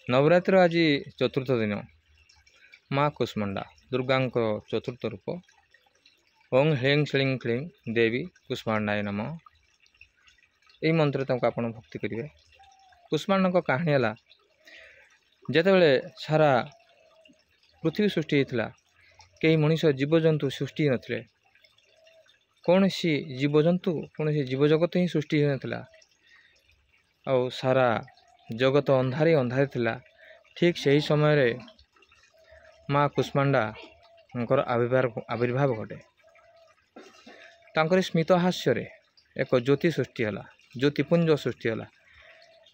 ନବରାତ୍ରିର ଆଜି ଚତୁର୍ଥ ଦିନ। ମା କୁଷ୍ମାଣ୍ଡା ଦୁର୍ଗାଙ୍କ ଚତୁର୍ଥ ରୂପ। ଓଂ ହ୍ରୀଂ ଶ୍ଳୀଂ କ୍ଳୀଂ ଦେବୀ କୁଷ୍ମାଣ୍ଡାୟ ନମଃ। ଏହି ମନ୍ତ୍ର ତାଙ୍କୁ ଆପଣ ଭକ୍ତି କରିବେ। କୁଷ୍ମାଣ୍ଡଙ୍କ କାହାଣୀ ହେଲା, ଯେତେବେଳେ ସାରା ପୃଥିବୀ ସୃଷ୍ଟି ହେଇଥିଲା, କେହି ମଣିଷ ଜୀବଜନ୍ତୁ ସୃଷ୍ଟି ହେଇନଥିଲେ। କୌଣସି ଜୀବଜନ୍ତୁ, କୌଣସି ଜୀବଜଗତ ହିଁ ସୃଷ୍ଟି ହୋଇନଥିଲା ଆଉ ସାରା ଜଗତ ଅନ୍ଧାରି ଅନ୍ଧାରି ଥିଲା। ଠିକ୍ ସେହି ସମୟରେ ମା କୁଷ୍ମାଣ୍ଡାଙ୍କର ଆବିର୍ଭାବ ଘଟେ। ତାଙ୍କର ସ୍ମିତ ହାସ୍ୟରେ ଏକ ଜ୍ୟୋତି ସୃଷ୍ଟି ହେଲା, ଜ୍ୟୋତିପୁଞ୍ଜ ସୃଷ୍ଟି ହେଲା।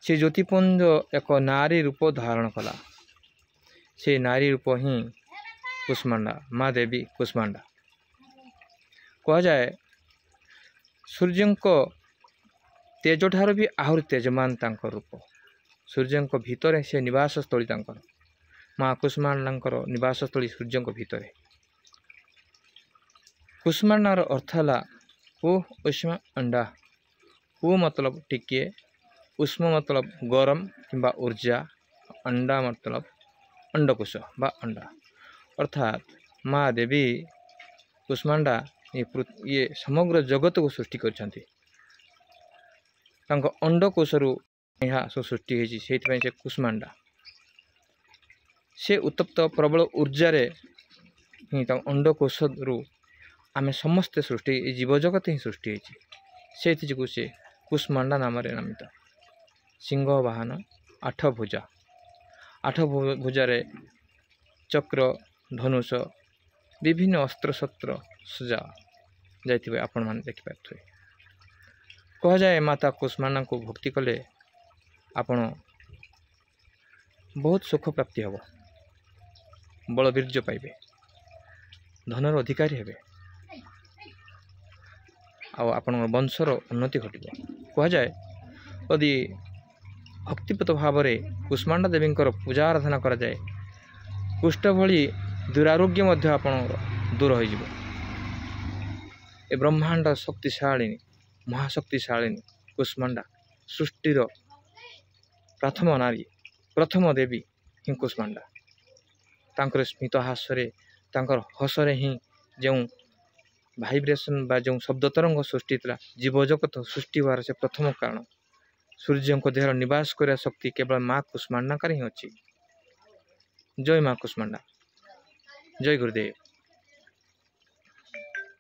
ସେ ଜ୍ୟୋତିପୁଞ୍ଜ ଏକ ନାରୀ ରୂପ ଧାରଣ କଲା। ସେ ନାରୀ ରୂପ ହିଁ କୁଷ୍ମାଣ୍ଡା, ମା ଦେବୀ କୁଷ୍ମାଣ୍ଡା। କୁହାଯାଏ ସୂର୍ଯ୍ୟଙ୍କ ତେଜଠାରୁ ବି ଆହୁରି ତେଜମାନ ତାଙ୍କ ରୂପ। ସୂର୍ଯ୍ୟଙ୍କ ଭିତରେ ସେ ନିବାସସ୍ଥଳୀ ତାଙ୍କର। ମା କୁଷ୍ମାଣ୍ଡାଙ୍କର ନିବାସସ୍ଥଳୀ ସୂର୍ଯ୍ୟଙ୍କ ଭିତରେ। କୁଷ୍ମାଣ୍ଡାର ଅର୍ଥ ହେଲା କୁ ଉଷ୍ମ ଅଣ୍ଡା। କୁ ମତଲବ ଟିକିଏ, ଉଷ୍ମ ମତଲବ ଗରମ କିମ୍ବା ଉର୍ଜା, ଅଣ୍ଡା ମତଲବ ଅଣ୍ଡକୋଷ ବା ଅଣ୍ଡା। ଅର୍ଥାତ୍ ମା ଦେବୀ କୁଷ୍ମାଣ୍ଡା ଇଏ ସମଗ୍ର ଜଗତକୁ ସୃଷ୍ଟି କରିଛନ୍ତି। ତାଙ୍କ ଅଣ୍ଡକୋଷରୁ ଏହା ସବୁ ସୃଷ୍ଟି ହେଇଛି, ସେଇଥିପାଇଁ ସେ କୁଷ୍ମାଣ୍ଡା। ସେ ଉତ୍ତପ୍ତ ପ୍ରବଳ ଉର୍ଜାରେ ହିଁ ତାଙ୍କ ଅଣ୍ଡକୋଷରୁ ଆମେ ସମସ୍ତେ ସୃଷ୍ଟି, ଏ ଜୀବଜଗତ ହିଁ ସୃଷ୍ଟି ହେଇଛି। ସେଇଥି ଯୋଗୁଁ ସେ କୁଷ୍ମାଣ୍ଡା ନାମରେ ନାମିତ। ସିଂହ ବାହନ, ଆଠ ଭୁଜା, ଆଠ ଭୁଜାରେ ଚକ୍ର, ଧନୁଷ, ବିଭିନ୍ନ ଅସ୍ତ୍ରଶସ୍ତ୍ର ସଜା ଯାଇଥିବେ, ଆପଣମାନେ ଦେଖିପାରୁଥିବେ। କୁହାଯାଏ ମାତା କୁଷ୍ମାଣ୍ଡାଙ୍କୁ ଭକ୍ତି କଲେ ଆପଣ ବହୁତ ସୁଖ ପ୍ରାପ୍ତି ହେବ, ବଳବୀର୍ଯ୍ୟ ପାଇବେ, ଧନର ଅଧିକାରୀ ହେବେ ଆଉ ଆପଣଙ୍କ ବଂଶର ଉନ୍ନତି ଘଟିବ। କୁହାଯାଏ ଯଦି ଭକ୍ତିପୂତ ଭାବରେ କୁଷ୍ମାଣ୍ଡା ଦେବୀଙ୍କର ପୂଜା ଆରାଧନା କରାଯାଏ, କୁଷ୍ଠ ଭଳି ଦୁରାରୋଗ୍ୟ ମଧ୍ୟ ଆପଣଙ୍କର ଦୂର ହୋଇଯିବ। ଏ ବ୍ରହ୍ମାଣ୍ଡ ଶକ୍ତିଶାଳିନୀ, ମହାଶକ୍ତିଶାଳିନୀ କୁଷ୍ମାଣ୍ଡା ସୃଷ୍ଟିର ପ୍ରଥମ ନାରୀ, ପ୍ରଥମ ଦେବୀ ହିଁ କୁଷ୍ମାଣ୍ଡା। ତାଙ୍କର ସ୍ମିତ ହାସ୍ୟରେ, ତାଙ୍କର ହସରେ ହିଁ ଯେଉଁ ଭାଇବ୍ରେସନ୍ ବା ଯେଉଁ ଶବ୍ଦ ତରଙ୍ଗ ସୃଷ୍ଟି ହେଇଥିଲା, ଜୀବଜଗତ ସୃଷ୍ଟି ହେବାର ସେ ପ୍ରଥମ କାରଣ। ସୂର୍ଯ୍ୟଙ୍କ ଦେହର ନିବାସ କରିବା ଶକ୍ତି କେବଳ ମା କୁଷ୍ମାଣ୍ଡାଙ୍କର ହିଁ ଅଛି। ଜୟ ମା କୁଷ୍ମାଣ୍ଡା, ଜୟ ଗୁରୁଦେବ।